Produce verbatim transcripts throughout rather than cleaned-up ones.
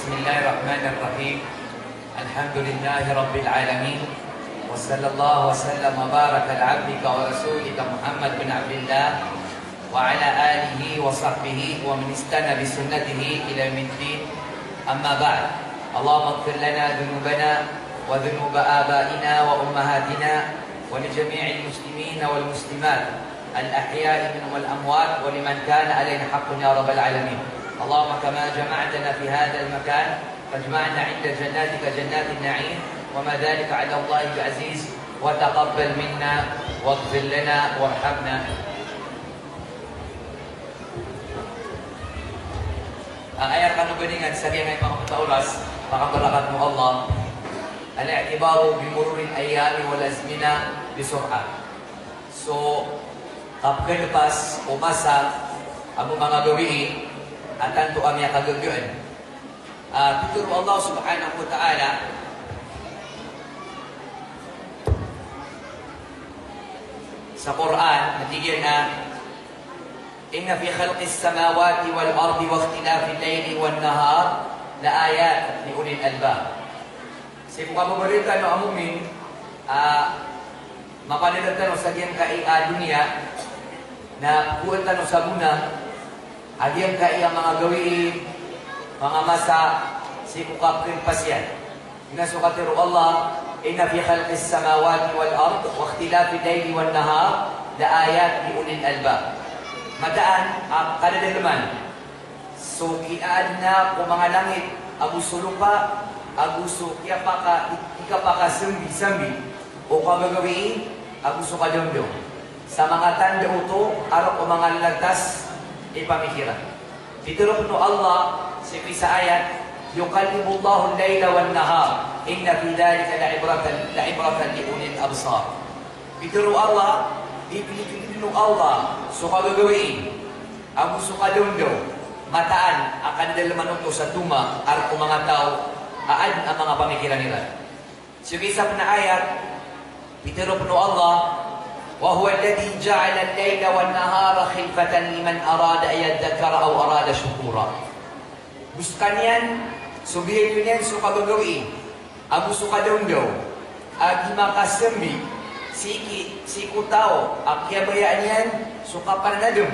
بسم الله الرحمن الرحيم. الحمد لله رب العالمين. وصلى الله وسلم وبارك على عبدك ورسولك محمد بن عبد الله وعلى آله وصحبه ومن استنى بسنته إلى يوم الدين. أما بعد. اللهم اغفر لنا ذنوبنا وذنوب آبائنا وأمهاتنا ولجميع المسلمين والمسلمات الأحياء منهم والأموات ولمن كان علينا حق يا رب العالمين. اللهم كما جمعتنا في هذا المكان فاجمعنا عند جناتك جنات النعيم وما ذلك على الله بعزيز وتقبل منا واغفر لنا وارحمنا. Ah, aya kano ba niyan sa giyangkai a manga pita a oras, pakabarakat o Allah. Al-i'tibaru bi mururil ayyami wal azmina bi sur'ah. So kapkhalpas o masa ago manga gawii a tanto a miyakagagaan. Ah, pitharo o Allah subhanahu wa ta'ala sa Qur'an, na tig iyan a, "Inna fi khalqis samawati wal ardi wakhtilafil layli wan nahar la ayat li ulil albab." Sii ko kababarit tano a mu'min, ah, mapadalm tano sa giyangkai a doniya, na kowa tano sa gona a giyangkai a manga gawii, manga masa, sii ko kapkhalpas iyan. Giyanan so katharo o Allah, "Inna fi khalqis samawati wal ard, wakhtilafil layli wan nahar, la ayat li ulil albab." Mataan a kadadalman so kiyaadna ko manga langit ago so lopa, ago so kiyapaka, ikapakasambisambi o kagagawii ago so kadaondaw sa manga tanda oto a roo ko manga lantas i pamikiran. Pitharo pn o Allah sii ko isa a ayat, "Yuqallibullahu al-layla wan-nahar, inna fi dhalika la'ibratan, la'ibratan li ulil absar." Pitharo o Allah, ipiligid o Allah so kagagawii ago so kadaondaw, mataan a kadadalman oto sa tonga a roo ko manga taw a adn a manga pamikiran iran. Sii ko isa pn a ayat, pitharo pn o Allah, "Wa huwa alladhi ja'ala al-layla wan-nahara khilfatan liman arada an yadhakkara aw arada shukura." Go skaniyan so biyaloy niyan so kagagawii ago so kadaondaw a di makasambi sii ki, sii ko taw a kiyabayaan iyan so kapananadm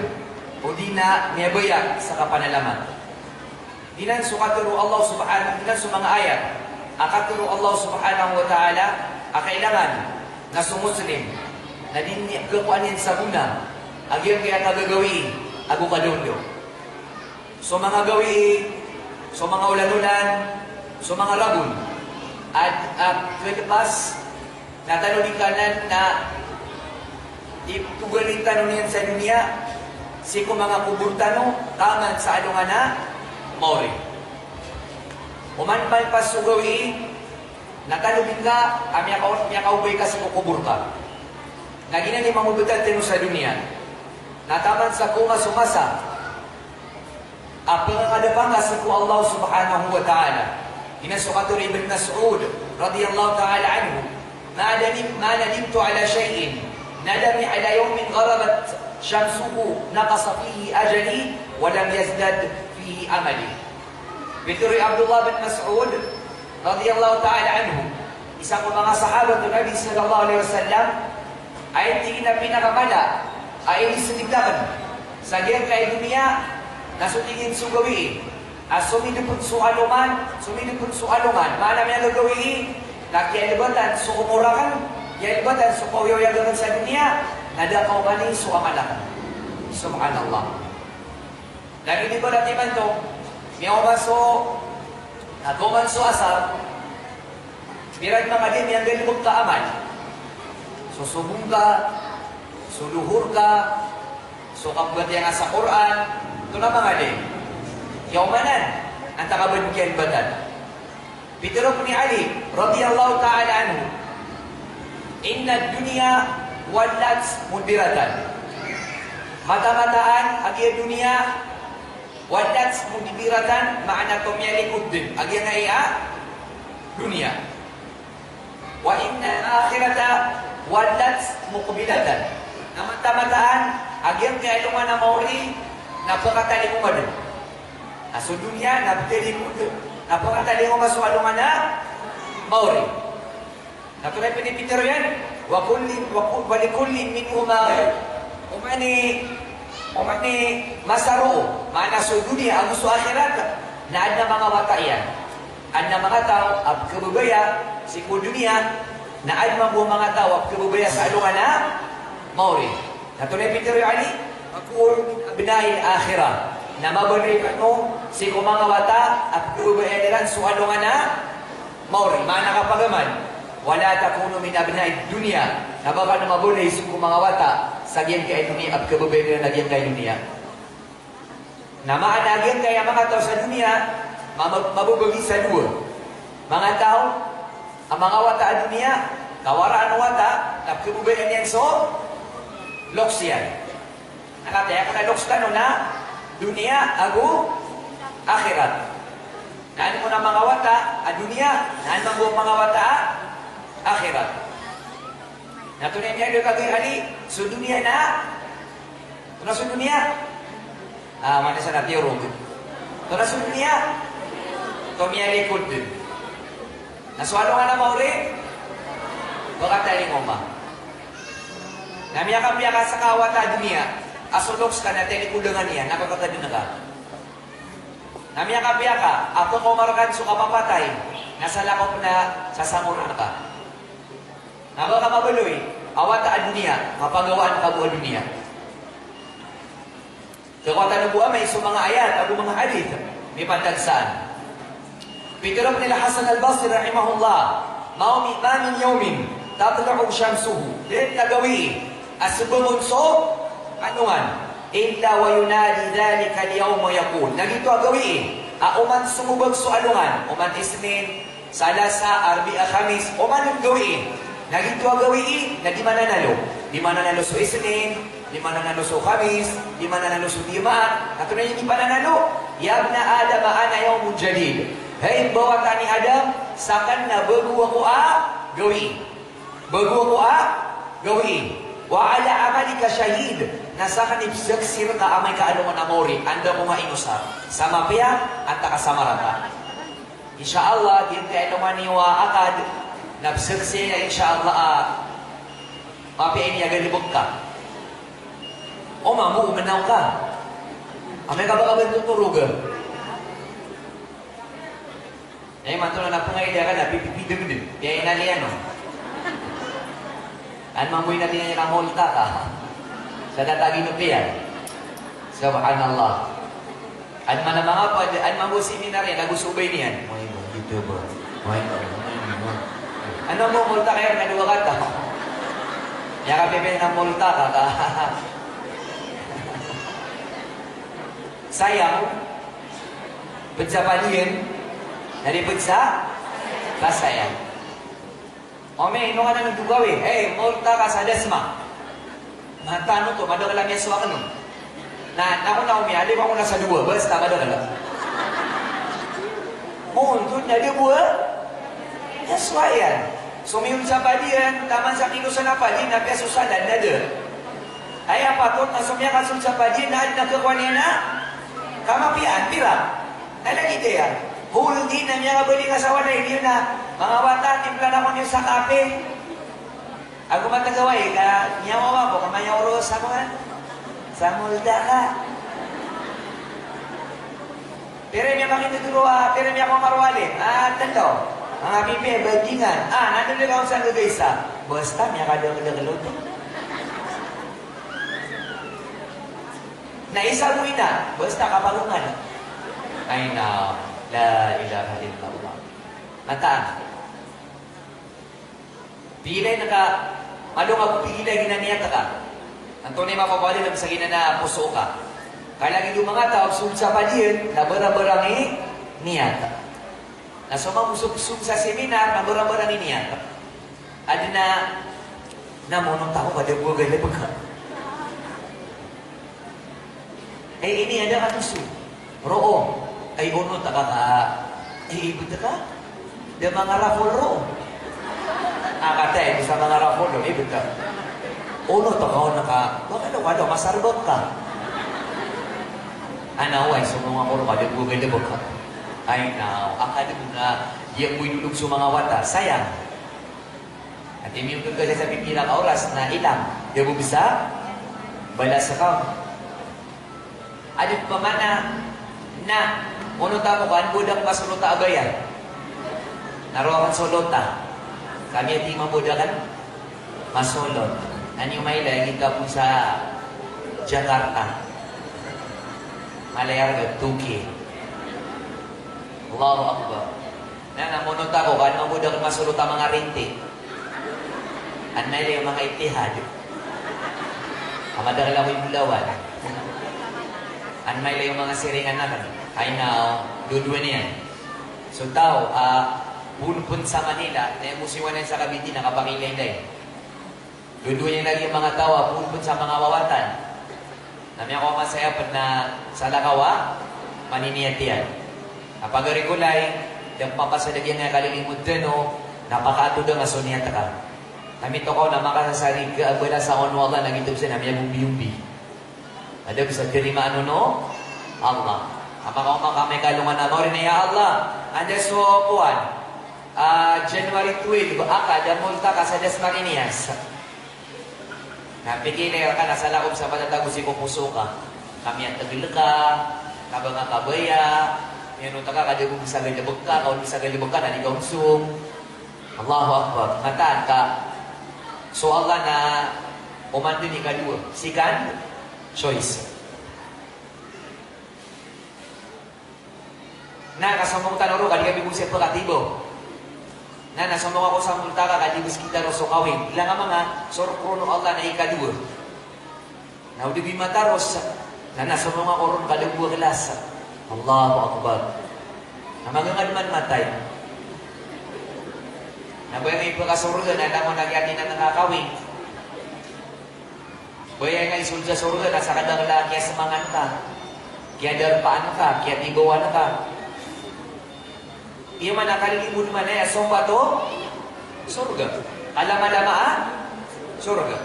odi na miyabaya sa kapanalamat. Giyanan so katharo o Allah subhanahu, giyanan so manga ayat a katharo o Allah subhanahu wa ta'ala a kailangan na so Muslim na di niyan pkhakowa niyan sa gona a giyangkai a kagagawii ago kadaondaw. So manga gawii, so manga olanolan, so manga ragon a, a, khalpas na tano di kanan na iptogalin tano niyan sa doniya, sii ko manga kobor tano, taman sa alongan a maori. Oman malpas so gawii, na tano di ka a miyaka, miyakaobay ka sii ko kobor ka. Na giyanan i manga obatan tano sa doniya, na taman sa konga so masa a pngangadapa ngka sii ko Allah subhanahu wa ta'ala. Giyanan so katharo o Ibn Mas'ud radiyallahu ta'ala anhu, "Ma nadam-, ma nadimtu ala shay'in nadami ala yawmin gharabat shamsuhu naqasa fihi ajali wa lam yazdad fihi amali." Pitharo o Abdullah bin Mas'ud radiyallahu ta'ala anhu, isa ko manga sahabat o Nabi sallallahu alaihi wasallam, a tig iyan a pinakamala a inisdikd akn sa giyangkai a doniya na so tig iyan so gawii a somidpd so alongan, somidpd so alongan, maana miyagagawii na kiyalbatan so omor akn, kiyalbatan so kaoyagoyag akn sa doniya, na da kaomani so amal akn. Subhanallah. Lagid ibarat imanto, miyaoma so, na kaoman so asar, ibarat manga di miyanggalbk ka amal. So sobong ka, so lohor ka, so kapmbatiya ngka sa Qur'an, oto na manga di. Kiyaomanan, antaa ka ba di kiyalbatan. Pitharo pn i Ali radiyallahu ta'ala anhu, "Inna ad-dunya wallat mudbiratan." Matamataan a giya doniya, wallat mudbiratan, maana oto miyalikod dn a giyangkai a doniya. "Wa inna al-akhirata wallat muqbilatan." Na matamataan a giyangkai a alongan a maori na pkhatalingoma dn. Na so doniya na pthalikod, na pkatalingoma so alongan a maori. Na tonaa i pitharo iyan, wa kulli, wa ku-, wa li kulli minhuma, oman i, oman i masa roo, maana so doniya ago so akhirat, na adn a manga wata iyan. Adn a manga taw a pkhababaya sii ko doniya, na adn mambo a manga taw a pkhababaya sa alongan a maori. Na tonaa i pitharo i Ali, takunu min abna'il akhirah. Na mabanay kano sii ko manga wata a pkhababayaan iran so alongan a maori. Maana ka pagamal, wala takunu min abna'id dunya. Na ba kano mabanay sii ko manga wata sa giyangkai a doniya a pkhababayaan iran a giyangkai a doniya. Na maana a giyangkai a manga taw sa doniya, ma-, ma-, mababagi sa dowa. Manga taw, a manga wata a doniya, kawaraan o wata, na pkhababayaan iyan so loks iyan. Na kataya ko na loks tano na doniya ago akhirat. Na adn mambo a manga wata a doniya, na adn mambo a manga wata a akhirat. Na tonaa i miyaaloy ka gay Ali, so doniya na Tonaa so doniya? Ah, maana san na tiyorog. Tonaa so doniya? Tomiyalikod dn. Na so alongan a maori, pkatalingoma. Na miyakapiya ka ska a wata a doniya, a so loks ka na talikodan iyan, na kakatadn ka. Na miyakapiya ka a pkaoma rka so kapapatay, na salakaw pn a sasangoran ka. Na ba ka mabaloy a wata a doniya, kapagawaan ka bo a doniya. Khakowa tano bo amay so manga ayat ago manga hadith a mipantag san. Pitharo pn i Hasan Al-Basri rahimahullah, ma min, ma min yawmin tatla'u shamsuhu, da dn a gawii a sbangon so alongan, illa wa yunadi dhalika al-yawm wa yaqul. Na giyoto a gawii a oman somobag so alongan, oman Isnin, Salasa, Arbia, Khamis, oman on gawii. Na giyoto a gawii na di mananalo. Di mananalo so Isnin, di mananalo so Khamis, di mananalo so Jumaat. Na tonaa i di pananalo? Ya ibna Adam, ana yawmun jadid. Hay mbawataan i Adam, sakn na bago ako a gawii. Bago ako a gawii. Wa ala amalika shahid. Na sakn i pzaksi rka amay ka alongan a maori, anda ko nga inosar. Sa mapiya, antaa ka sa marata. Insha Allah, giyangkai a alongan iyo a akad, na pzaksi iyan, insha Allah, a mapiya ini a galbk ka. O mambo, o mnaw ka. Amay ka ba ka ba totorog. Aya imanto na pngaida ka na pi-, pi-, pidgdg. Kaya inaliyan o. An mambo inaliyan iyan a multa ka. Sa datar a ginawa iyan. Subhanallah. An mana manga pad, an mambo seminar iyan, ago so ba iniyan. Oway, oway, gioto ba. Oway, oway, oway. An mambo multa ka iyan na dowa kataw. Aya kapipiya na multa ka, ka. Sayang. Pd sa padiyan, na di pd sa, sa sayang. Omi, ino ka na nagdogawi, eh, multa ka sa dasma. Mataan oto, madakl a miyasowa kano. Na, na ko na omi, adi ba ko na sa dowa, basta madakl. Montod na di bo a miyasowa iyan. Somiyold sa padiyan, taman sa kilosan a padi, na piyasosalan na da. Aya patot na so miyakasold sa padiyan na adn a khakowa niyan a kamapiyaan, pira? Na lagid aya. Holding na miyakabaling a sa walay, di na. Manga wata, timpla na ko niyo sa kape. Ago matagaway ka, niyawawa ko, ka mayaoro sa ko, ha? Sa multa ka. Pira i miyakakitotoro a, pira i miyakaoma rowalin? Ah, tlo. Manga pipiya, bajingan. Ah, nano di ka on sa gagaisa? Basta miyakadakdakl oto. Na isa bo ina, basta kapagongan. Ay na, la ilaha illallah. Mataan. Pigilay na ka, malo nga bo pigilay giya niyat ka. Antonaa i mapapalid sa giya na poso ka. Ka lagid o manga taw a sold sa padiyan, na barang-barang i niyat. Na so manga sold sa seminar, na barang-barang i niyat. Adn a, na monot ako ka da bo a galbk ka. Ay, ini ada ka toso. Roo. Ay, onot ka ka. Ay, ibt ka. Da manga raffle roo. Ah, kataya, di sa manga raffle roo, ibt ka. Onot ka, onot ka. Baka daw, baka daw, masarbk ka. Ana oway, so manga korok a da bo galebek. Ay na, akal bo na di bo idolog so manga wata. Sayang. Ati miyondog ka sa pipira ka oras na ilang. Da bo bisa balas ka. Adn pman a, na, onot ako ka an bo da masolot a abaya. Na roo akn solot a. Kami a tig mambo da akn masolot. Na niyo mailay, giyoto bo sa Jakarta. Malaya rk, two K. Allahu Akbar. Na, na, monot ako ka an mambo da akn masolot a manga rinti. An mailay o manga Etihad. A madakl ako i bolawan. An mailay o manga siringan akn. Ay na, dowa-dowa niyan. So taw a poon pn sa Manila, na aya mosiwa niyan sa Cavite na kapakiilaylay. Dowa-dowa niyan lagid a manga taw a poon pn sa manga wawatan. Na miyakaoma saya pn na salakaw a maniniyat iyan. Na pagari ko lay, da pn mapasad a giyangkaya kalilimod tano, na pakaatod angka so niyat ka. Na mitokaw na makasasarig ka a balas ako o Allah na giyoto bs na miyagombi-gombi. Na da bs a tarimaan on o Allah. A makaoma ka amay ka alongan a maori na, ya Allah, anda so kowan, a, January twelve, aka da molta ka sa das mariniyas. Na pikir ka na salakaw sa matatago sii ko poso ka. Ka miyatgl ka, ka ba nga kabaya, miyanota ka, ka da bo bs a galbk ka, ka on bs a galbk ka na di ka onsong. Allahu Akbar. Mataan ka so Allah na oman dn i ikadowa, second choice. Na kasombong tano roo ka di kami bo sii pkatibo. Na, na sombong ako sa molta ka, ka di bo skita roo so kawing. Ilang a manga sorok ron o Allah na ikadowa. Na o di bi mataros, na, na sombong ako ron ka da bo a klas. Allahu Akbar. Na magangad man matay. Na ba aya ipkasorga na langon a kiyatinan ka a kawing. Ba aya nga isold sa sorga na sakadakl a kiyasmangan ka, kiyadarpaan ka, kiyatibawan ka. Iyo man a kalilimod man aya sompat o sorga. Kalamalama a sorga.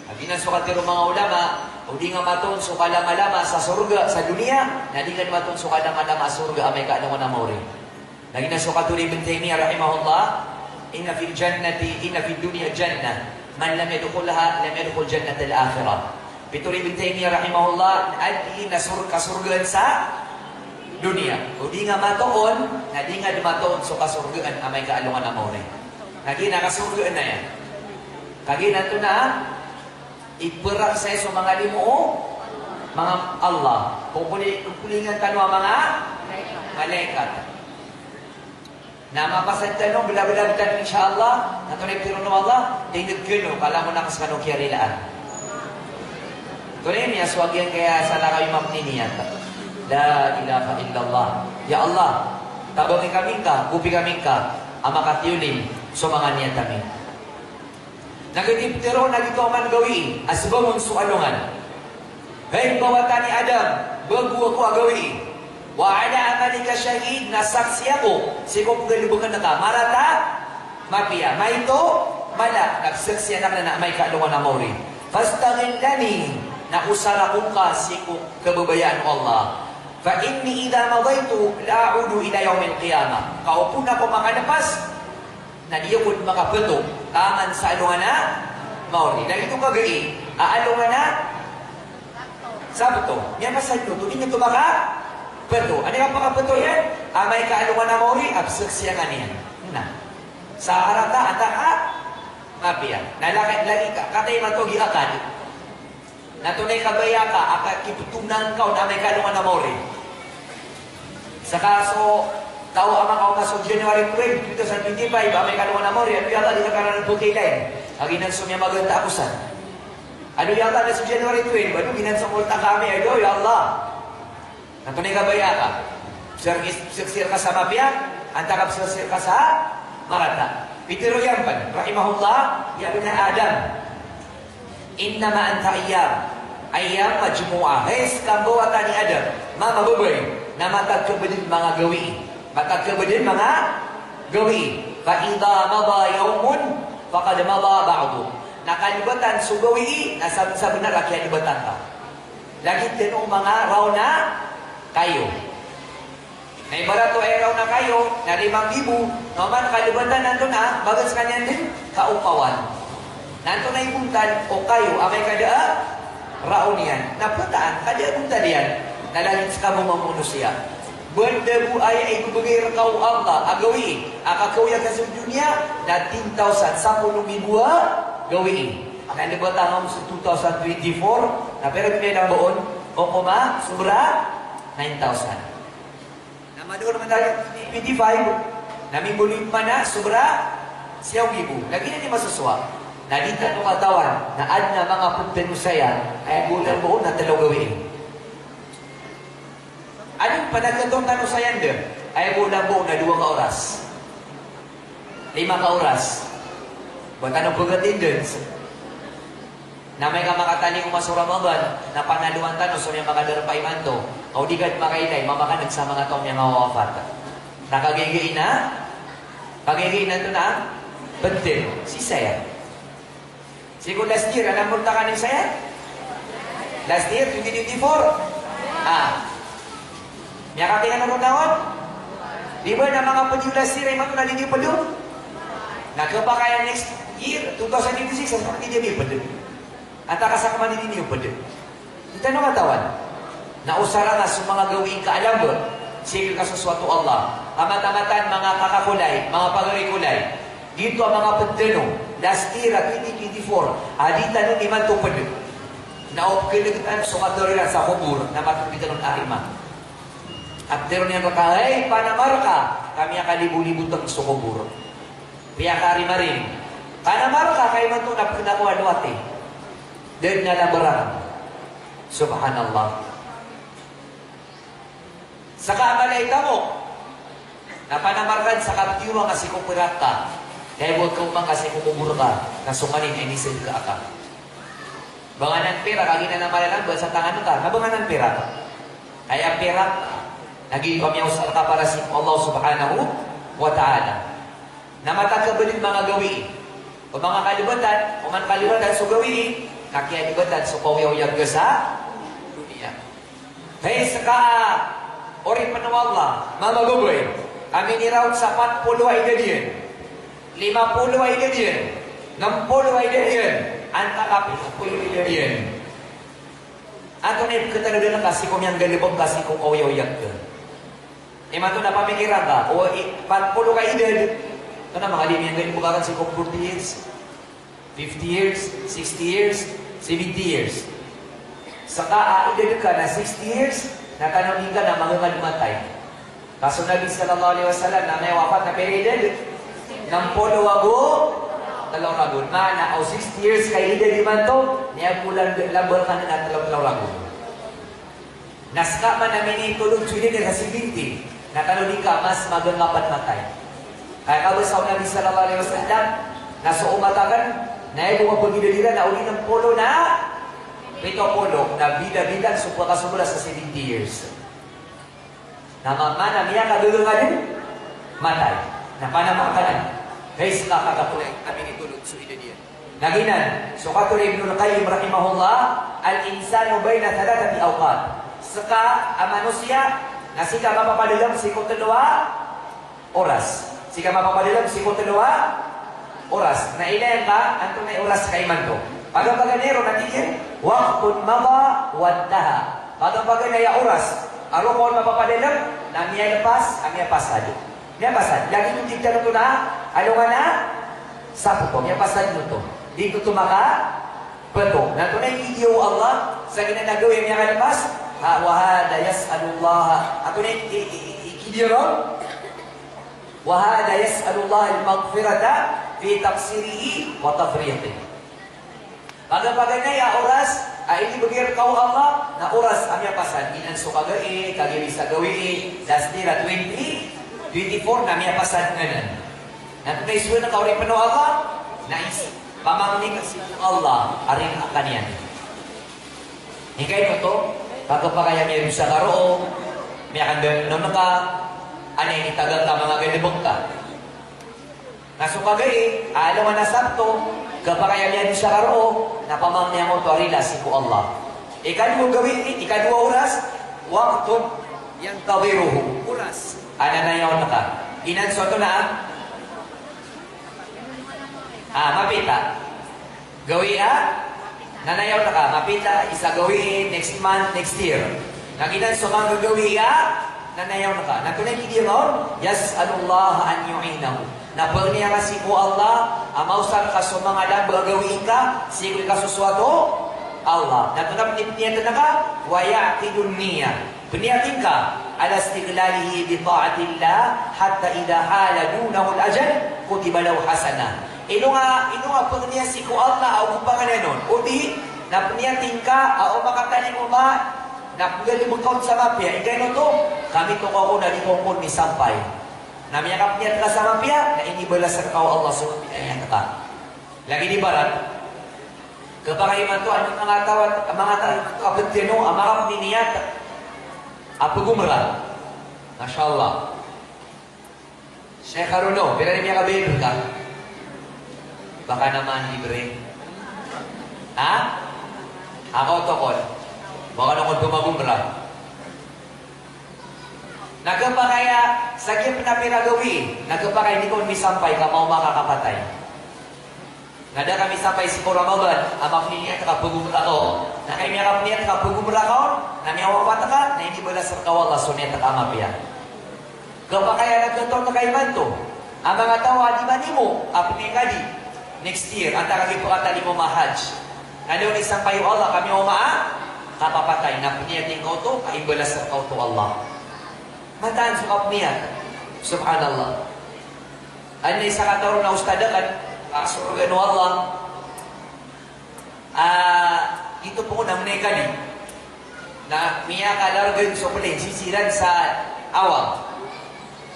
A giyanan so katharo o manga ulama, o di nga matoon so kalamalama sa sorga, sa doniya, na di nga dn matoon so kalamalama a sorga amay ka alongan a maori. Na giyanan so katharo o Ibn Taymiyyah rahimahullah, "Inna fil jannati, inna fid dunya jannah, man lam yadkhulha, lam yadkhul jannatal akhirah." Pitharo o Ibn Taymiyyah rahimahullah, na adn a sor-, kasorgaan sa doniya. O di nga matoon, na di nga dn matoon so kasorgaan amay ka alongan a maori. Na giyanan kasorgaan na iyan. Kagiya antonaa, iprasay so manga limo o manga Allah. Popoli-, popolingan tano a manga malaikat. Na mapasad tano, belabelag tano, insha Allah, na antonaa i pitharo o Allah, tindg kano, ka langon a skano kiyarilaan. Antonaa i miyasowa giyangkaya salakaw i mapniniyat. La ilaha illallah. Ya Allah, tabangi kami ngka, gopi kami ngka a makatiyolin so manga niyat ami. Na giyoto i pitharo on a giyoto a oman gawii a sbab on so alongan. Hay mbawata ni Adam, bago ako a gawii. Wa ana amalika shahid, na saksi ako sii ko pgalbkn ka, marata, mapiya, maito, mala, na pzaksian akn anan amay ka alongan a maori. Fastaghillani, na osar ako ngka sii ko kababayaan o Allah. Fa inni idha madaytu la a'udu ila yawmil qiyamah. Ka opama ko makalpas, na di ako dn makapto taman sa alongan a maori. Na giyoto kagai a alongan a Sabto. Miyapasad oto, di niyan oto makapto. Anda i kapakapto iyan? Amay ka alongan a maori a pzaksian ka niyan. Na sa marata, antaa ka mapiya. Na lagid, lagid ka, kataya matogi akal. Na antonaa i kabaya ka a kiptonan ka on amay ka alongan a maori? Saka so taw a makaoma so January twelve, two thousand twenty-five, amay ka alongan a maori, ado ya Allah, di ka kanan bo kailay. Kagiya giyanan so miyamaganta ako san. Ado ya Allah, na so January twelve, ado giyanan so molta kami, ado ya Allah. Na antonaa i kabaya ka? Pzaksi-, pzaksian ka sa mapiya, antaa ka pzaksian ka sa marata? Pitharo iyan pn, rahimahullah, ya ibna Adam, innama anta ayyam, ayyam majmu'ah. Hay ska mbawata ni Adam, mama, babay, na matag ka ba dn manga gawii. Matag ka ba dn manga gawii. Fa idha madha yawmun, faqad madha ba'duh. Na kalbatan so gawii, na sab-, sabnar a kiyalbatan ka. Lagid tano manga raona Kayo. Na ibarat o aya raon a kayo na lima nggibo, na oman kalbatan antonaa, bagat skaniyan dn, kaukawan. Na antonaa i bontal o kayo, amay ka da a raon iyan. Na ptaan, ka da a bontal iyan, na lagid skano mambo a manosiya. Banda bo aya ibebegay rka o Allah a gawii, a kakawiya ka sa doniya, na ten thousand, sapolo nggibo a gawii. Kalbatan mambo so two thousand twenty-four, na pira bo miyailay on? O koma, sobra nine thousand. Na madawar man tayo twenty twenty-five, na mimbaloy man a sobra siyaw nggibo. Lagid iyan i masosowa. Na di tano katawan na adn a manga pd tano saya, aya bo lambo on na tlo gawii. Adn pn a khaton tano saya anda, aya bo lambo on na dowa ka oras. Lima ka oras. Ba tano pagati dn. Na amay ka makatalingoma so Ramadan, na panalowan tano so miyamakadarpa imanto. Ka o di ka makailay, mamakaneg sa manga taw a miyangawawafat. Na kagiya giya, kagiya giya antonaa, pd tano, sii saya. Sii ko last year, antonaa i saya? Last year, twenty twenty-four. Ah. Miyakatingka on ron a? Di ba na manga pd iyo last year, imanto na di niyo pd on? Na khapakay a next year, two thousand twenty-six, a ska di niyo pd. Antaa ka sakn man di niyo pd. Di tano katawan. Na osara nga so manga gawii ka a lamba sii ko kasosoat o Allah. Ka mataan-mataan manga kakakolay, manga pagarikolay. Giyoto a manga pd tano, last year a twenty twenty-four, a di tano imanto pd. Na o pkhaneg tano so katharo iran sa kobor, na matharoon tano a rima. Katharo iran rka, hay panamar ka, ka miyakalibo-libo tano so kobor. Piyakarimarim. Panamar ka, ka imanto na pkhanako a lowati. Da dn a lamba rakn. Subhanallah. Ska a mala i tamok. Na panamar ka dn sa kaptiyo ka sii ko pirak ka. Kay bo ka omangka sii ko kobor ka. Na so nganin a inisd ka aka. Ba nganan pirak a giyanan a mala i lamba sa tangan ka. Na ba nganan pirak. Kay a pirak na giyoto a miyaosar ka para sii ko Allah Subhanahu wa Ta'ala. Na mataan ka ba dn manga gawii. O manga kalbatan, oman kalbatan so gawii, na kiyalbatan so kaoyagoyag ka sa doniya. Hay ska a oripn o Allah, mama babay, a miniraot sa pat polo a idad iyan, lima polo a idad iyan, nem polo a idad iyan, antaa ka pito polo a idad iyan. Antonaa i pkhatanodan ka sii ko miyanggalbk ka sii ko kaoyagoyag ka? Imanto na pamikiran ka, o i, pat polo ka idad. Antonaa manga di miyanggalbk ka sii ko forty years, fifty years, sixty years, seventy years. Ska a idad ka na sixty years, na tanodi ngka na maganad matay. Ka so Nabi sallallahu alaihi wasallam na miyawafat na pira i idad? Nem polo ago tlo ragon. Maana o sixty years ka idad imanto, niyan bo lan-, lamba rakn na tlo, tlo ragon. Na ska man a minitolod so idad iyan sa seventy, na tanodi ngka mas maganad ka pn matay. Kay kabasa o Nabi sallallahu alaihi wasallam, na so omat akn, na aya bo mapagidad iran na odi nem polo na pito polo, na bida-bida so pakasobra sa seventy years. Na ma-, maana miyakagaga ka dn matay. Na panamar ka dn. Hay ska a kakakolay a minitolod so idad iyan. Na giyanan, so katharo i Ibnul Qayyim rahimahullah, "Al-insanu baina thalathati awqat." Ska a manosiya na sii ka mapapadalm sii ko tlo a oras. Sii ka mapapadalm sii ko tlo a oras. Na ilay ngka, antonaa i oras ka imanto? Pagapaganay ron na tig iyan, "Waqtun madha wantaha." Pagapaganay a oras a roo ka on mapapadalm, na miyalpas a miyapasad. Miyapasad. Lagid o tig tano oto na alongan a Sabto, miyapasad oto. Di oto makapto. Na antonaa i kidiya o Allah sa giyanan a gawii a miyakalpas? Ha, wa hadha yas'alullaha. Antonaa i, i, i, i kidiya ron? Wa hadha yas'alullaha al-maghfirata fi taqsirihi wa tafritihi. Pagapaganay a oras a inibgay rka o Allah na oras a miyapasad, giyanan so kagai, kagiya sa gawii, last year a twenty twenty-four na miyapasad nganan. Na antonaa i sowa ngka, oripn o Allah? Na isa, pamangni ka sii ko Allah a rila ka niyan. Ingkaino oto, pagkapakay a miyadosa ka roo, miyakandano ka, aya initagan ka manga galbk ka. Na so kagai, alongan a Sabto, kapakay a miyadosa ka roo, na pamangni angkoto a rila sii ko Allah. Ikadowa gawii, ikadowa oras, waqtun Yantadhiruhu, oras a nanayawn ka. Giyanan so antonaa? Ah, mapita. Gawii a nanayawn ka, mapita, isa gawii, next month, next year. Na giyanan so manga gagawii a nanayawn ka. Na antonaa i kigiya on? Yas'alullaha an yu'inahu. Na pangni ka sii ko Allah a maosar ka so manga lamba a gawii ka sii ko ikasosoat o Allah. Na antonaa i pniyat ka? Wa ya'qidun niyyah. Pniyat ka ala istighlalihi bi ta'atillah hatta idha hala dunahul ajal kutiba lahu hasanah. Ino nga, ino nga pangni sii ko Allah a ogopangan iyan on. Odi na pniyat ka a o makatalingoma, na pnggalbk ka on sa mapiya. Ingka ino oto? Ka mitokaw ko na di ko on misampay. Na miyakapniyat ka sa mapiya, na inibalas rka o Allah so mapiya a niyat ka. Lagid ibarat, khapakay imanto, adn a manga taw, manga taw imanto a pd tano a makapniniyat a pagomra. Masha Allah. Sheikh Haruno, pira i miyakabayad rka? Baka naman libre. Ha? Ako oto kon. Baka naman pmagomra. Na khapakay a sa giya pn a pira gawii, na khapakay di ka on misampay ka maoma ka kapatay. Na da ka misampay sii ko Ramadan a mapniyat ka a pagomra ka on. Na kay miyakapniyat ka a pagomra ka on, na miyawafat ka, na inibalas rka o Allah so niyat ka a mapiya. Khapakay a na khatoon ka imanto a manga taw a di manimo a pniyat ka di next year, antaa ka di pkatalingoma a Hajj. Na da on isampay o Allah ka miyaoma a kapapatay, na pniyat ka oto, ka ibalas rka oto o Allah. Mataan so kapniyat. Subhanallah. Adn a isa ka taw na ustad akn, a sorga o Allah. Ah, giyoto pn a mnekali. Na miyakalargan so plane, sii siran sa awang.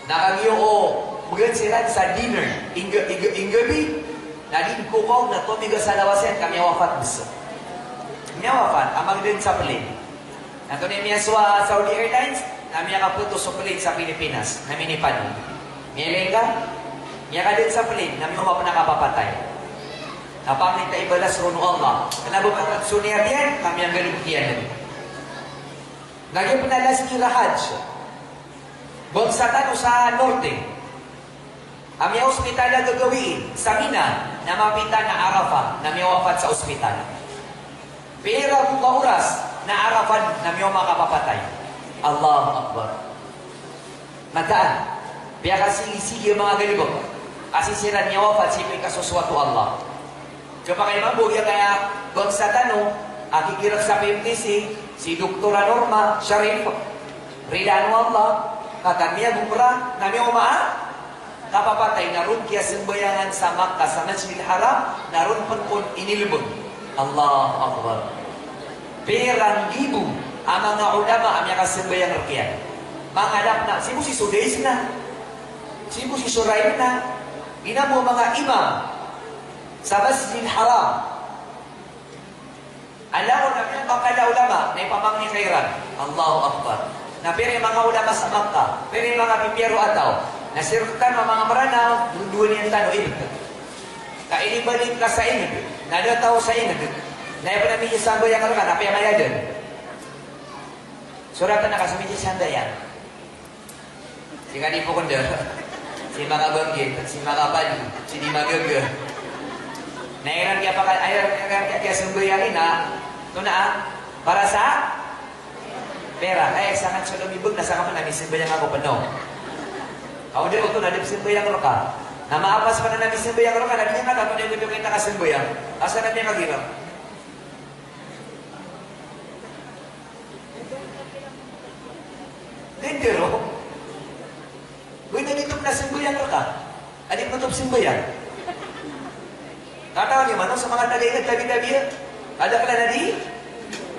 Na kagiya o bgan siran sa dinner, ingga, ingga, inggabi, na di dn kokaw na tomiga sa lawas iyan ka miyawafat bs. Miyawafat, a magdn sa plane. Na antonaa i miyasowa a Saudi Airlines, na miyakapto so plane sa Pilipinas, na minipano. Miyalingga, miyakadn sa plane, na miyaoma pn a kapapatay. Na pangni ta ibalas ron o Allah. Kna ba matag so niyat iyan, na miyanggalbk iyan. Na giya pn a last year a Hajj. Bangsa tano sa Norte. A miyaospital a gagawii sa Mina, na mapita na Arafah, na miyawafat sa ospital. Pira bo ka oras na Arafah, na miyaoma ka kapapatay. Allahu Akbar. Mataan. Piyakasigisigi a manga galbk a sii siran miyawafat sii ko ikasosoat o Allah. Khapakay mambo giyangkaya bangsa tano a kikirk sa P M T C, si Doktora Norma Sharif, ridaan o Allah, kagiya miyagomra, na miyaoma a kapapatay, na ron kiyasambayangan sa Makkah, sa Masjidil Haram, na ron pn kon inilbng. Allahu Akbar. Pira nggibo a manga ulama a miyakasambayang rkiyan. Manga lak na, sii bo si Sudais na, sii bo si Suraim na, giya bo a manga imam sa Masjidil Haram. Ala ko na pira i manga ulama na ipamangni kiran. Allahu Akbar. Na pira i manga ulama sa Makkah, pira i manga pipiyaro a taw. Na sii rktano a manga Mranaw, dowa niyan tano ibd. Ka inibalik ka sa ingd, na da taw sa ingd. Na aya pn a miyasambayang rka na piyamayadan. Soratan ka so miyasambayang. Si Kadi Pokonder, si Maka Banggit, si Maka Padi, si di magaga. Na iran kiyapaka-, iran, iran kiya-, kiyasambayang iyan, antonaa, para sa pira. Ay, sangat so lomibg na sangka pn a misambayang ako pn. Kaw di oto na di sambayang rka. Na maapas pn a misambayang rka, na di niyan katawan a di oto kita kasambayang. Asa na di niyan kagira. Lender o. Bo ino di oto pn a sambayang rka. A di pn oto sambayang. Katawan iyan man o sa manga taga ingd, tabi-tabi a, adn a kala na di,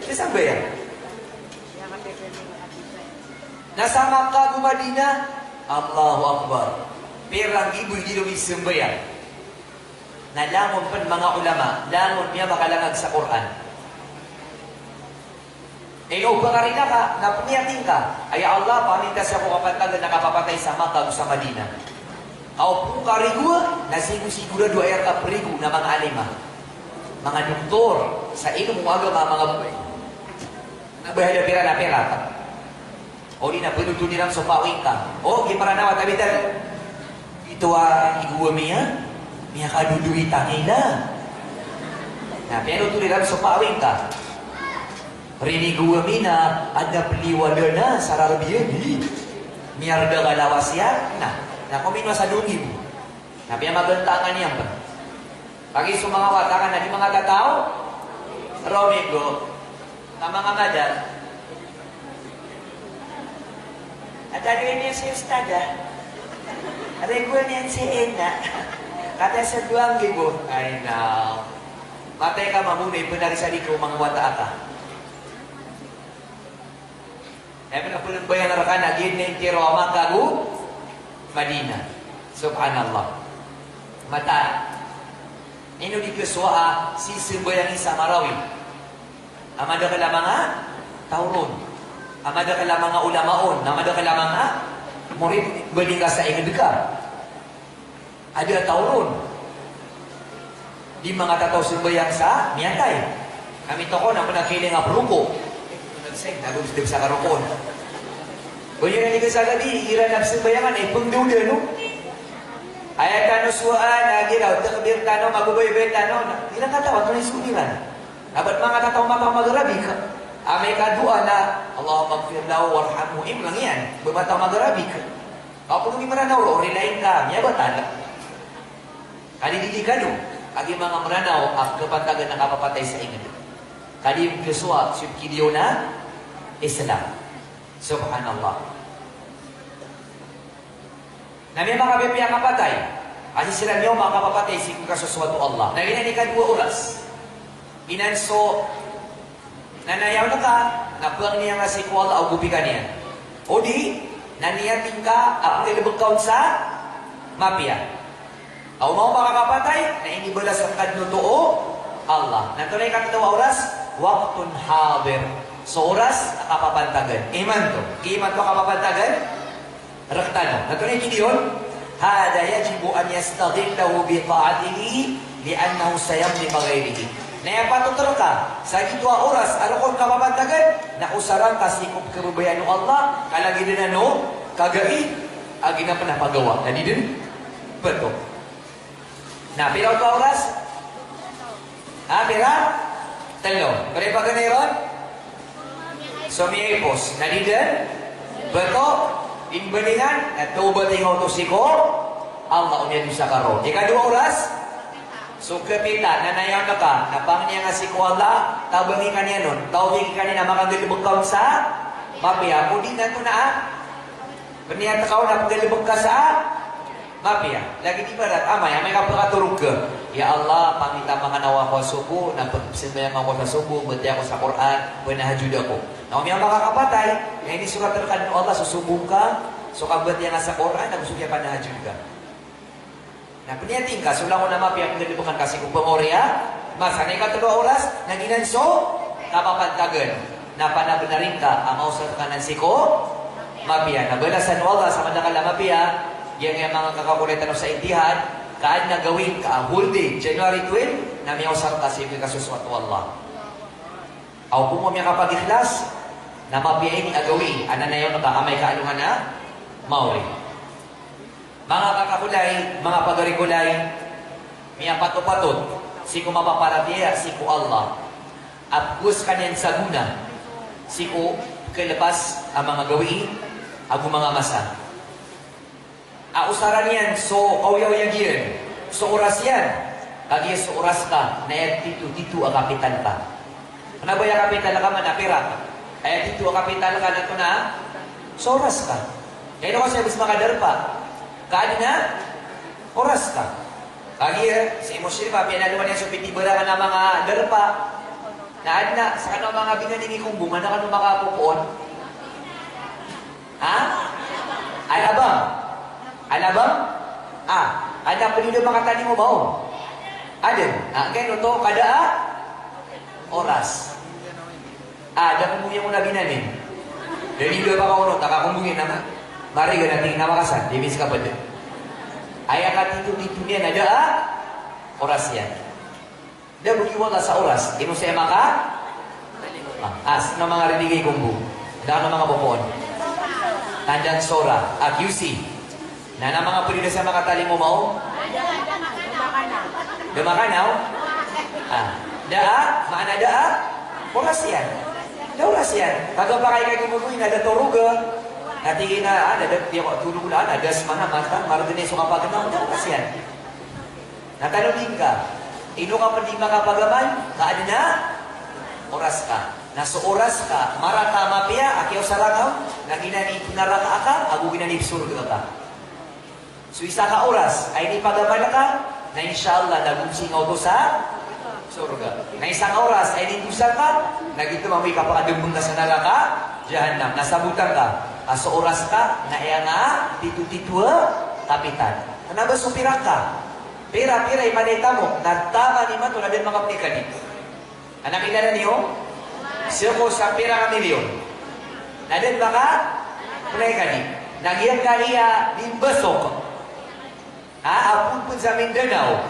di sambayang. Na sa Makkah ago Madinah, Allahu Akbar. Pira nggibo i di ron sambayang. Na langon pn manga ulama, langon miyamakalangag sa Qur'an. Ino pangni ka, na pniyat ka a, ya Allah, pangni ta sii ko kapantag na kapapatay sa Makkah ago sa Madinah. Aw pn karigo, na sigo-sigorado a aya kaprigo na manga alim a, manga doktor sa ilmo o agama, manga babay. Na ba hada pira na pira. O di na panothol iran so pawing ka. O, giya Maranaw a tabital. Ito a igo ami a miyakadodowi tangila. Na piyanothol iran so pawing ka. Rinigo ami na adn a peliwala na sa rarbiyan, hi. Miyarda ka lawas iyan na. Na kominowa sa dongi bo. Na piyamagantangan iyan ba. Kagiya so manga wata ka na di manga tataw. Romigo. Ka manga madar. Ata di ini si Ustada. Rego niyan si Ina. Kata sa dowa nggibo. Ay, na. Matay ka mambo na ipenari sa di ko manga wata aka. Aya pn a pnmbayangan rka na giyanan i tiro a Makkah ago Madinah. Subhanallah. Mataan. Ino di khasowa a sisambayang i sa Marawi a madakl a manga taw ron, a madakl a manga ulama on, a madakl a manga morit, bali ka sa ingd ka. Adn a taw ron. Di manga tataw sambayang sa miyatay. Kami toko na pn a kiling a proko. Nagsay, nago dn sa karoko. Bali na di ka sa gadi, iran a sambayangan, ipngdawda, no? Aya tano sowaan, a giraw, takbir tano, magobaybay tano. Iran katawan, tano isoon iran. Abat manga tataw mata magarabik. Amay ka doa na, Allahumma ighfir lahu warhamhu, imlang iyan. Ba mata magarabik. Kapag di Mranaw ro, rilai ka, miyabatal. Kadi didi kano, kagiya manga Mranaw a kapantagan a kapapatay sa ingd. Kadi khasowa, sii ko kidiyaw na Islam. Subhanallah. Na miyamakapiyapiya a kapatay a sii siran miyaoma a kapapatay sii ko kasosoat o Allah. Na giyanan i kadowa oras. Inan so Na nayawn ka, na pangni nga sii ko Allah a ogopi ka niyan. O di, na niyating ka a pnggalbk ka on sa mapiya. Aw maoma ka kapatay, na inibalasan ka dn oto o Allah. Na antonaa i katlo a oras? Waqtun hadir. So oras a kapapantagan. Imanto. Imanto a kapapantagan. Rktano. Na antonaa i kidiyon? Hadha yajibu an yastaghillahu bi ta'atihi li'annahu sayamdi bi ghayrihi. Na aya patot rka sa gioto a oras a rk on kapapantagan, na osara ngka sii ko pkhababayaan o Allah, ka lagid anan o kagai a ginapn a pagawa. Na di dn pto. Na pira oto a oras? Ha, pira? Tlo. Pira i paganay ron? So miyaipos. Na di dn pto, di mblingan, na tawbat i nga oto sii ko Allah o miyadosa ka ron. Ikadowa a oras? So kapita, na nayawn ka, na pangni nga sii ko Allah, tabangi ka niyan on, tawfiki ka niyan a makagalbk ka on sa mapiya. O di na antonaa? Pniyat ka on a pnggalbk ka sa mapiya. Lagid ibarat amay, amay ka pkatorog ka, "Ya Allah, pangni ta makanaw ako a sobo, na pagsambayang ako sa sobo, mbatiya ako sa Qur'an, panahajud ako." Na o miyaoma ka kapatay, na inisorat rka dn o Allah so sobo ngka, so kabatiya nga sa Qur'an, ago so kiyapanahajud ka. Na pniyati ngka so langon a mapiya a pnggalbkn ka sii ko pngoriya, masa na ikatlo a oras, na giyanan so kapapantagan. Na panabnar ingka a maosar ka nan sii ko mapiya. Na balasan o Allah sa madakl a mapiya, giyangkaya manga kakakolay tano sa intihad, ka adn a gawii ngka a whole day, January twelve, na miyaosar ka sii ko ikasosoat o Allah. Aw ko miyakapag-ikhlas, na mapiya ini a gawii, a nanayawn ka amay ka alongan a maori. Manga kakakolay, manga pagarikolay, miyapatopatot sii ko mapaparatiyaya sii ko Allah a pkhaos ka niyan sa gona sii ko khalpas a manga gawii ago manga masa. A osaran iyan so kaoyagoyag iyan, so oras iyan, kagiya so oras ka na aya titotito a kapital ka. Kna ba aya kapital ka man a pirak? Aya tito a kapital ka na antonaa? So oras ka. Kaya ino ka saya bs makadarpa? Ka adn a oras ka. Kagiya si Muslim a piyanalowan iyan so pitibarangan a manga darpa. Na adn a, skano a manga binani ni Kombong, adn a kano makapopoon? Ha? Alabang. Alabang? Ah, adn a pd a makatanim o baong? Adn. Ah, kaya oto, kada a oras. Ah, da kombong iyan o na binanin. Dadi da pakaonot a kakombong iyan a ma-, marigan a tig na makasan, di bs kapd. Aya katitotito niyan a da a oras iyan. Da bo kiwala sa oras, ino saya maka-, ah, ah, skano manga rinig i Kombong. Da kano makapopoon. Tandang sora, a Q C. Na, na manga pd i da sa makatalingoma o? Da makanaw? A, da a, maana da a? Oras iyan. Da oras iyan. Kagiya pakay ka giyangkoto na da torog a. Na tig iyan a, a, da, da, di ako torog na, na da semana, matan, margn iyan so kapagnaw, da oras iyan. Na tanodi ngka, ino ka pd i makapagamay, ka adn a oras ka. Na so oras ka marata a mapiya a kiyaosara ngka on, na giyanan i pnaraka aka, ago giyanan i psorga aka. So isa ka oras a inipagamal ka, na insha Allah na gomsi ngka oto sa sorga. Na isa ka oras a inidosa ka, na giyoto mambo i kapakadmbng ka sa naraka jahannam. Na sabotan ka a so oras ka na aya nga a titotito a kapital. Kna ba so pirak ka? Pira, pira i mala i tamok, na taman imanto na da dn makapnay kadi. Adn a kilala niyo? Sii ko sa pira ka milyon. Na da dn makapnay kadi. Na giyangkaya di mbasok a, a phoon pn sa Mindanao.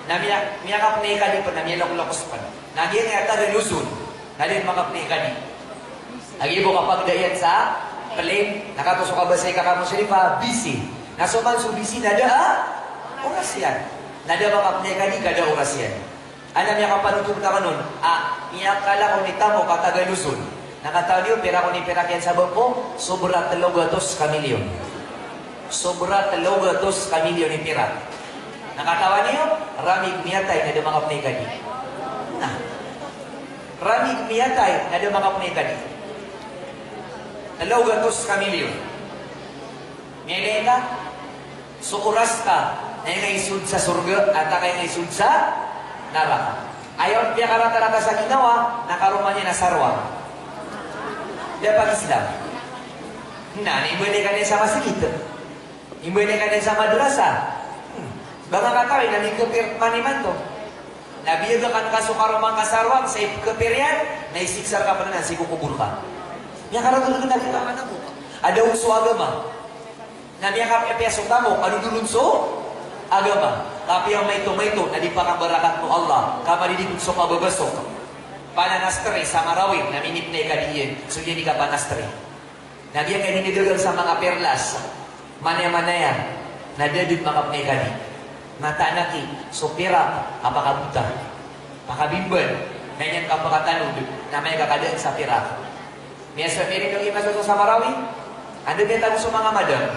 Na miya, miyakapnay kadi pn, na miyalokloks pn. Na giyangkaya taga Luzon. Na da dn makapnay kadi. Lagid bo kapagda iyan sa plane, na kato so kabasay ka ka Musdalifah, busy. Na so man so busy na da a oras iyan. Na da makapnay kadi ka da oras iyan. Adn a miyakapanothol rkano on a, miyakalakaw i tamok a taga Luzon. Na katawan iyo pira kon i pirak iyan sa bangko? Sobra tlo gatos ka milyon. Sobra tlo gatos ka milyon i pirak. Na katawan iyo, rami ko miyatay na da makapnay kadi. Na. Rami ko miyatay na da makapnay kadi. Tlo gatos ka milyon. Miyailay ka, so oras ka na aya nga isold sa sorga, antaa ka aya nga isold sa naraka. Aya on piyakaratarata sa ginawa, na karoma niyan na sarwang. Da pag-Islam. Na, na imbalik ka niyan sa masgit. Imbalik ka niyan sa madrasa. Hmm. Ba nga katawan na mikapir man imanto. Na biyagakan ka so karoma ngka sa sarwang, sa ipkapir iyan, na isiksa rka pn anan sii ko kobor ka. Miyakaragag na kita man ako. Adn a so agama. Na miyakapiyapiya so tamok, a dodolon so agama. Kapiya maito-maito, na di pakabarakat o Allah. Kamadidi pn so kababasok. Pananastri sa Marawi, na minipnay kadi iyan. So iyan i kapanastri. Na giyangkai di dagang sa manga perlas, manaya-manaya, na da dn makapnay kadi. Mataan aki, so pirak a pakabota, pakabimbal, na niyan kapakatanod, na amay ka kadaan sa pirak. Miyasowa, miyailay ka giya masoso sa Marawi, anda miyatago so manga madam.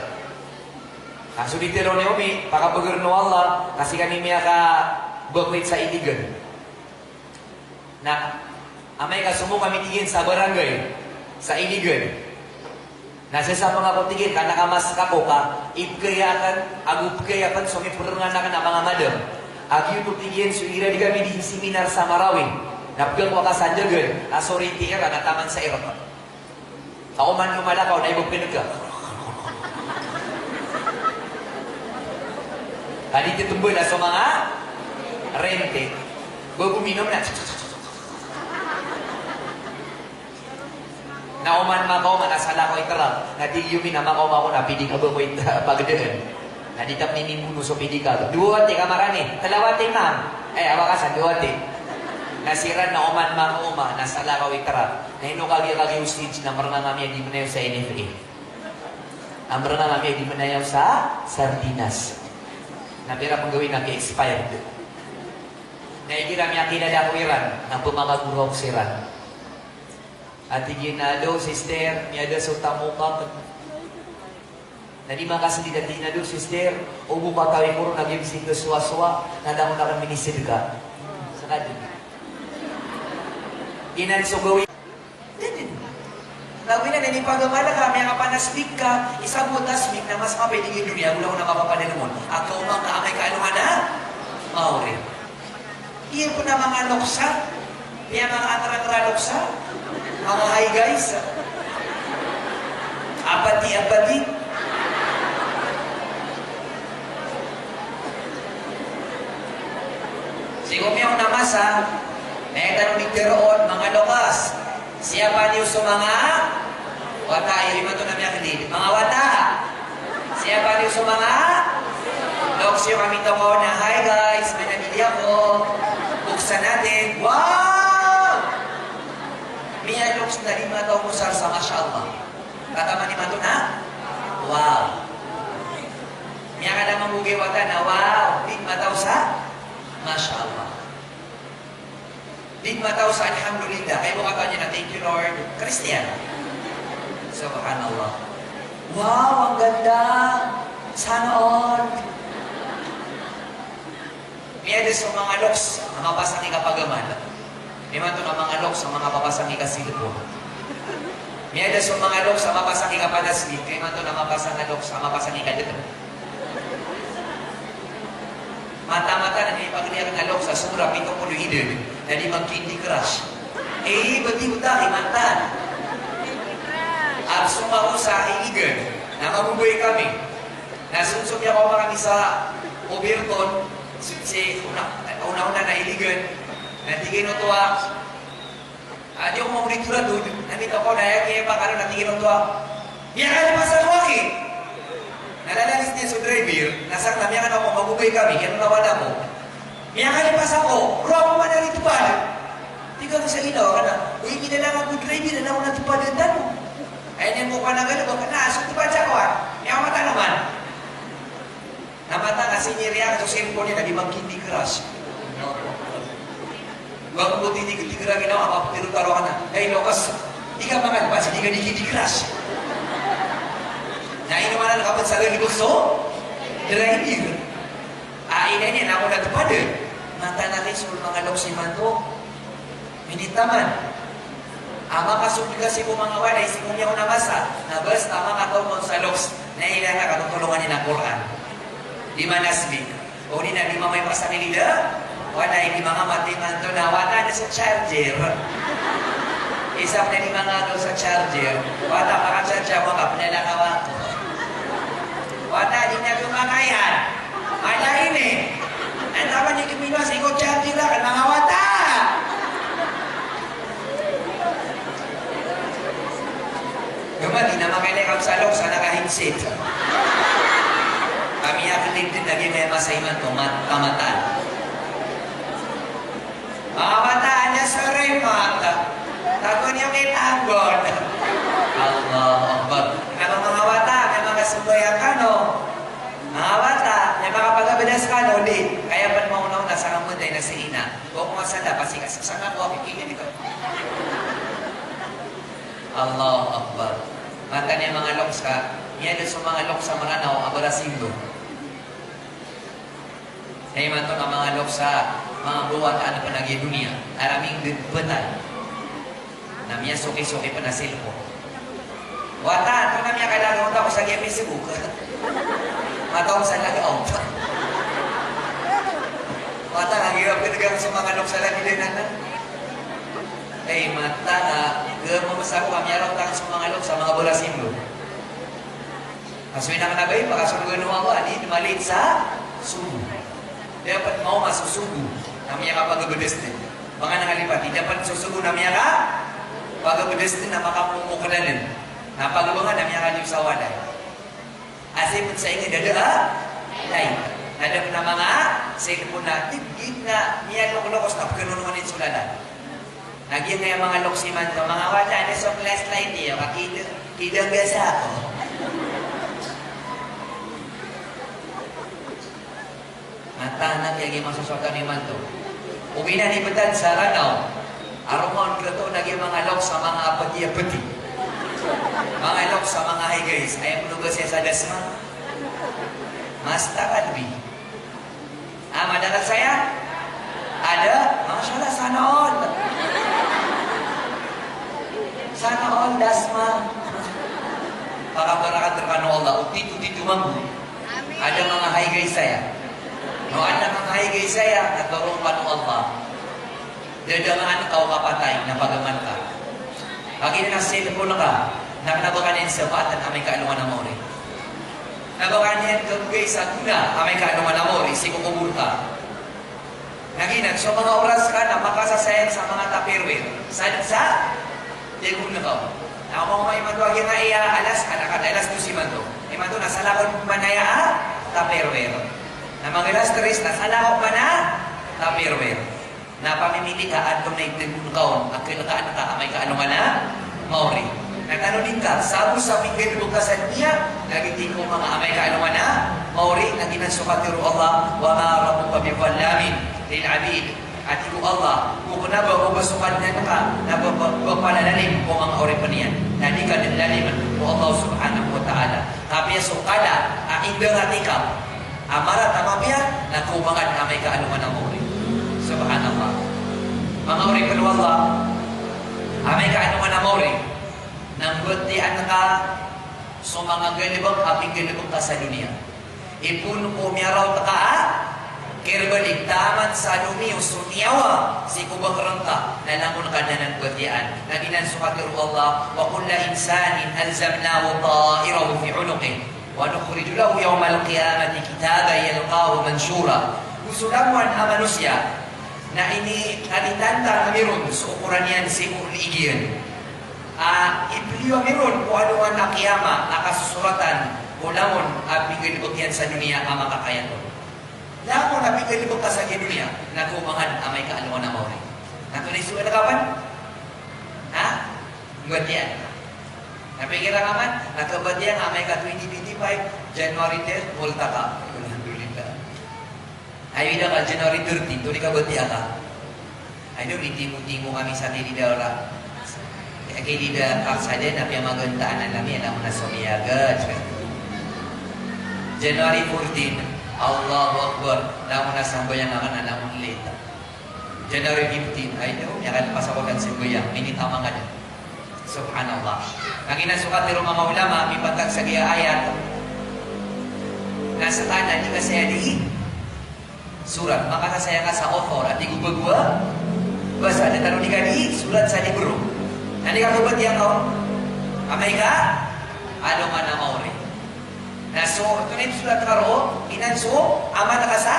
Ka so di tharoon i omi, pakabagarn o Allah, ka sii kami miyakabakwit sa Iligan. Na amay ka somong kami, tig iyan, sa barangay sa Iligan. Na sii sa manga ko, tig iyan, ka na kamask ako ka ipkaya akn ago pkaya pn so miprngan akn a manga madam. A giyoto, tig iyan, so igira di kami di seminar sa Marawi, na pgako ka sa Dagan, a so riti iran na taman sa Iraq. Ka oman iyo malakaw na ibo pn ka. Ka di titmbal a so manga rente. Ba bo minom na. Na oman makaoma na salakaw i trak. Na tig iyo mi na makaoma ako na pidi ka ba ko i pagdaan. Na di ta pn inimbono so pidi ka. Dowa wati ka marani. Tla wati, ma'am. Eh, awa ka sa dowa wati. Na siran na oman makaoma na salakaw i trak. Na ino kagiya, kagiya o stage na mrngan ami a di mnayaw sa N F A. A mrngan ami a di mnayaw sa sardinas. Na pira pn gawii na ki-expired. Na igira miyakilala ko iran, na pmakagoro ako siran. A tig iyan a, "Hello, sister, miyada so tamok akn." Na di makasndit a tig iyan a, "Hello, sister, o bo katawi ko ron a giya sii ko sowasowa, na langon akn minisedka." Skadn. Inan so gawii. Dn. Labi na inipagamal ka, miyakapanasbik ka, isa bo a tasbik na mas mapidi giya doniya, langon a kapapadalm on. Aka oman ka amay ka alongan a maori. Iya pn a manga loksa, iya manga angrangr a loksa, manga hi guys, apati, apati. Sii ko miyaona a masa, na aya tano di tharoon, manga loks. Siyapa niyo so manga wata, iri mato na miyakndid. Manga wata. Siyapa niyo so manga loks iyo kami toko na, "Hi guys, may nabili ako. Buksan natin." Wow! Miyaloks na lima taw ko sarsa, masha Allah. Kataman imanto na Wow. Miyakala mambo giyangkai a wata na wow. Di matao sa masha Allah. Di matao sa alhamdulillah. Kaya bo katawan iyan na thank you, Lord. Kristiyan. Subhanallah. Wow, ang ganda. Sana all. Miyada so manga loks a mapasang i kapagamal. Imanto na manga loks a mapapasang i kasilpo. Miyada so manga loks a mapasang i kapanasli. Imanto na mapasang a loks a mapasang i kadeteng. Mataan-mataan a miyapagari a loks a sobra pito polo i idad na di mag-Candy Crush. Eh, bati utak, imanto. At sumaw sa iligan na mambo kami. Na so, so miyakaoma kami sa Overton, so, si una, una-una na iligan, na tig iyan oto a, ah, di ako mambo dito na doon, na mita ko na aya kiyapakalo na tig iyan oto a, miyakalipas ako aki. Na lalalis niyan so driver, na sakn na miyakana ko, mambo kami, kiyanonawan ako. Miyakalipas ako, roo ako man a litopad. Tig ako sa ina, o ka na, uy, kilala ka ko driver, na ako na topadan tano. Ay, niyan ko ka na gano'n, baka na, so topad sa ako, ah. Miyakamatanaman. Na mataan a siniya iyan so cellphone iyan na di mag-Candy Crush. Ba ko di di di gra ginawa, mapapiro taro ka na. Ay, lokas. Di ka mangan, ba, di ka di Candy Crush. Na ino man a kapatsagan ko so driver. A, ina niyan na ako na topadan. Mataan a kay so manga loks imanto. Minitaman. A makasold ka sii ko manga walay, sii ko miyaona a masa, na basta makataw ka on sa loks, na ilaya ka a katotolongan iyan a Qur'an. Di manasli. O di na di mamay pasang i lida, walay di manga mati imanto na wata na sa charger. Isa pn a di manga agaw sa charger. Wata, maka-charge ako ka, pnalakaw ako. Wata, di na gmakayan. Mala ini. Antaa man i kmino a sii ko charger akn, manga wata. Gama di na makailay ka sa loks a naka-headset. Kami a kndit dn lagid a masa imanto, mat-, kamataan. Manga wata, aya so remote. Tago niyo kay tanggol. Allahu Akbar. Kano manga wata, kaya manga sambayang kano. Manga wata, kaya makapagabdas kano, di. Kaya pn maona-ona sa kamatay na si ina. Boko nga sa dapat si kasasanga ko, ako kaya dito. Allahu Akbar. Mataan iyan manga loks ka, miyada so manga loks a Mranaw a barasimbo. Hay mataan a manga loks a, manga bo wata a pn a giya doniya, a raming dn btad. Na miyasoki-soki pn a cellphone. Wata, antonaa i miyakalagot ako sa giya Facebook? Mataan sa log out. Wata, a giya pn a giyangkai so manga loks a lagid anan. Hay mataan a, giya mamasa ko a miyaraot angkai so manga loks a manga barasimbo. Ka so ina ka na ba i pakasorgaan o Allah, di, di ma-late sa subuh. Dapat maoma so subuh na miyakapagabdas dn. Ba nga na nga lipati, dapat so subuh na miyakapagabdas dn na makapomokadan dn. Na pagabanga na miyakaliyo sa walay. Asipn sa ingd a da a light. Na da pn a manga cellphone na tig iyan na miyaloklokos na pkhanonongan iyan so lalan. Na giyangkaya manga loks imanto, manga wata, anda so flashlight iyo, ka kida, kida ngga sa ako. Mataan a giya giya masosoat imanto. Ogaid na di btad sa Ranaw a roo man katoon a giya manga loks a manga pati a pati. Manga loks a manga high rise, aya pnoga saya sa Dasma. Mas takad bi. Ah, madakl saya? Ada? Masha Allah, sana all. Sana all, Dasma. Pakabarakat rkano o Allah, o tito-tito mambo. Ada manga high rise saya. No, ada manga high rise saya, na toroon kano o Allah. Dadangaan ka o kapatay na pagamal ka. Kagiya na cellphone ka, na kna ba ka niyan sabaatan amay ka alongan a maori. Na ba ka niyan khagbgay sa gona amay ka alongan a maori, sii ko kobor ka. Na giyanan so manga oras ka na makasasayang sa manga Tupperware. Sa, sa, tiyagon ka. Na mawma imanto a giya nga iya alas, anak ka alas dos imanto. Imanto na salakaw man aya a Tupperware. Na mag-alas tres na salakaw man a Tupperware. Na pamimili ka antonaa i tagon ka on a kalkaan ka amay ka alongan a maori. Tano dn ka, sa bo sa pinggalbk ka sa doniya, na giyoto i ko manga amay ka alongan a maori, na giyanan so katharo o Allah, "Wa ma rabbuka bi dhallamin lil abid." Ati ko Allah, ko kna ba o ba so Kadnan ka, na ba, ba, ba palalalim ko manga oripn iyan. Na di ka dn lalimn o Allah subhanahu wa ta'ala. Kapiya so kala a indangat i ka a marata a mapiya, na ko manga amay ka alongan a maori. Subhanallah. Manga oripn o Allah, amay ka alongan a maori, na mbatiyaan ka so manga galbk a pinggalbk ka sa doniya. Ipon ko miyaraot ka a kirbalik taman sa domiyo so niyawa sii ko bakrngka, na langon ka dn anan batiyaan. Na giyanan so katharo o Allah, "Wa kulla insanin alzamnahu ta'irahu fi unuqih, wa nukhriju lahu yawmal qiyamati kitaban yalqahu manshura." Go so langowan a manosiya na ini, na initantang ami ron so okoran iyan sii ko ig iyan. A, ipliyo ami ron ko alongan a kiyama a kasosoratan ko langon a pinggalbk iyan sa doniya a makakayag on. Langon a pinggalbk ka sa giya doniya, na ko manga amay ka alongan a maori. Na antonaa i sogat ka pn? Ha? Mbatiyaan. Na pinggira ka man, na kabatiya nga amay ka twenty twenty-five, January ten, multa ka. Alhamdulillah. Ay, ida ka January thirteen, antonaa i kabatiya ka? Ay, no, itimo-timo kami sa kay Dida ora. Kay Dida Aksa dn, na piyamagantaan ami, alam mo na sumiyagat. January fourteen, Allahu Akbar, alam mo na sambayang aken, alam mo na late. January fifteen, ay, no, miyakalpas ako dn sambayang, minitaman ka dn. Subhanallah. Kagiya na so katharo o manga ulama, mipantag sa giya ayat, na seka na di ka saya di surat, makasasaya ka sa author, a tig o ba go a basa, na tano di ka di surat sa libro. Na di ka kabatiya ka on, amay ka alongan a maori. Na so, antonaa i surat ka roo, giyanan so amal ka sa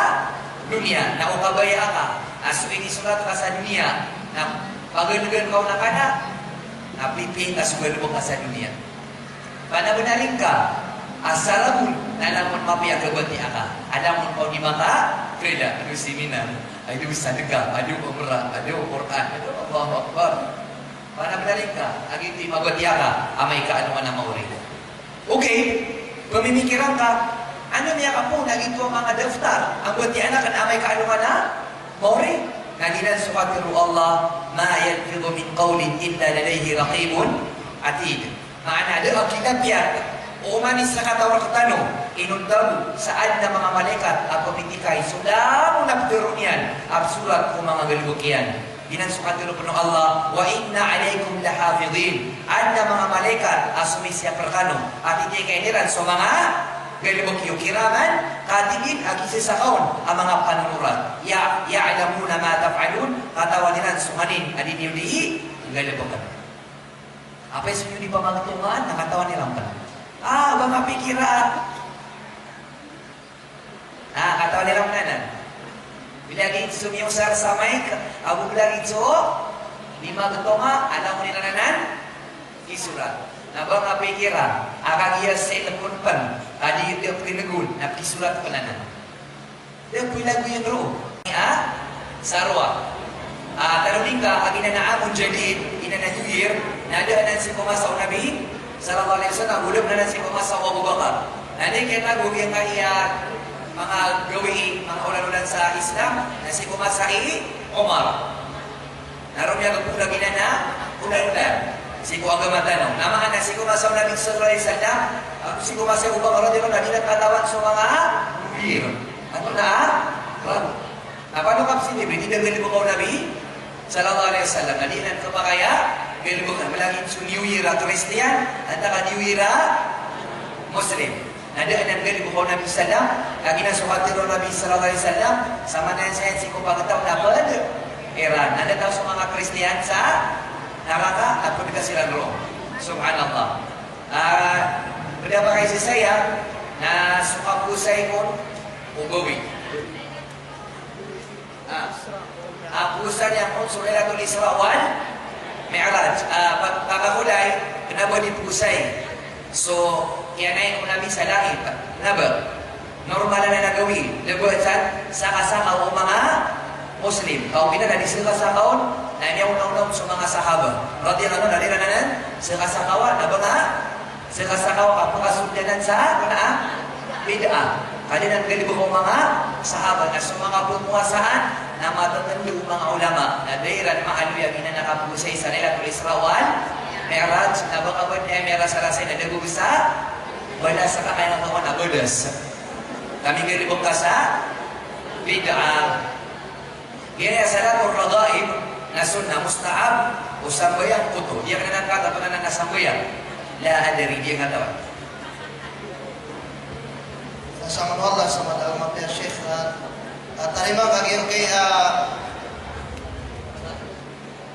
doniya, na o kabaya ka a so inisurat ka sa doniya, na pagalgan ka on a kana, na pipiya ka so galbk ka sa doniya. Panabnari ngka a sa ragon na langon mapiya a kabatiya ka, a langon ka o di makapreda, ado seminar, ado sadka, ado umrah, ado Qur'an, ado Allahu Akbar. Panabnari ngka a giyoto i mabatiya ka amay ka alongan a maori. Okay, pamimikiran ka, ano miyakapoon a giyoto a manga daftar a batiyaan aken amay ka alongan a maori? Na giyanan so katharo o Allah, "Ma yalfidhu min qawlin illa ladayhi raqibun atid." Maana, da a kinapiya o oman i sakataw rektano, inonta bo sa aden a manga malaikat a pamitikay so langon a ptharoon iyan a psorat ko manga galbk iyan. Giyanan so katharo pn o Allah, "Wa inna alaykum lahafidhin." Aden a manga malaikat a somisiyap rekano a titikayn iran so manga galbk iyo, kiraman katibin, a giya sa kaon a manga panonorat. Ya, ya'lamuna ma taf'alun, katawan iran so nganin a di niyo di galbkn. Apiya so niyo di pamagtongaan, na katawan iran pn. Ah, ba mapikira. Ah, katawan iran pn anan. Bila giyoto so miyosar sa mic, ago bila giyoto so di magtonga, alam mo niran anan isorat. Na ba mapikira, a kagiya sa cellphone pn, a di, di pn gon, na pkisurat pn anan. Da pn lagoyan roo. A, sa rowa. A, tano di ngka a giyanan a amun jadid, giyanan a New Year, na da anan sii ko masa o Nabi sallallahu alaihi wasallam, go da pn anan sii ko masa o Abu Bakar. Na di kena go giyangkaya manga gawii, manga olan-olan sa Islam, na sii ko masa i Umar. Na roo miyagpoon a giyanan a olan-olan sii ko agama tano. Na maana sii ko masa o Nabi sallallahu alaihi wasallam, ago sii ko masa o Abu Bakar radhiyallahu anhu, na di niyan katawan so manga New Year. Antonaa? Ragon. Na paano ka psinibi, di da galbk o Nabi sallallahu alaihi wasallam, na di niyan khapakay a galbkn. Mala giyoto so New Year a Kristiyan, antaa ka New Year a Muslim. Na da anan galbk o Nabi sallam, kagiya na so katharo o Nabi sallallahu alaihi wasallam, sa manaya saya sii ko pagtaw na pd iran. Na da taw so manga Kristiyan sa naraka, na pd ka siran roo. Subhanallah. Ah, pd a pakaiza saya, na so kapowasay kon o gawii. Ah, ah, powasa niyan kon so Lailatul Isra wal Mi'raj. Ah, pa-, pakakolay, kna ba di powasay so kiyanay o Nabi sa langit. Kna ba? Normal anan a gawii. Lbatan sa kasanga o manga Muslim. Kagiya na di sii kasanga on, Na aya niyan onaona on so manga sahaba radiyallahu anhum, na di iran anan sasakawa, na ba nga sasakawa ka pakasold anan sa, na bid'ah. Ka di anan galbk o manga sahaba, na so manga pphowasaan na matatndo o manga ulama na da iran maaloy a giyanan a kapagosay sa Lailatul Isra wal Mi'raj, na ba nga ba niyan mirasarasay na da bo sa balas sa kakayan o tao na balas. Ka minggalbk ka sa bid'ah. Giya salatul raghaib na sunnah, mustahab o sambayang oto. Giya kna na katawan anan a sambayang. La adri, di ngka katawan. Sa manga Allah, sa manga Allah, Sheikh, ah, ah, tarimaan ka giyangkai, ah,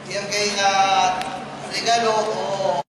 giyangkai, ah, regalo o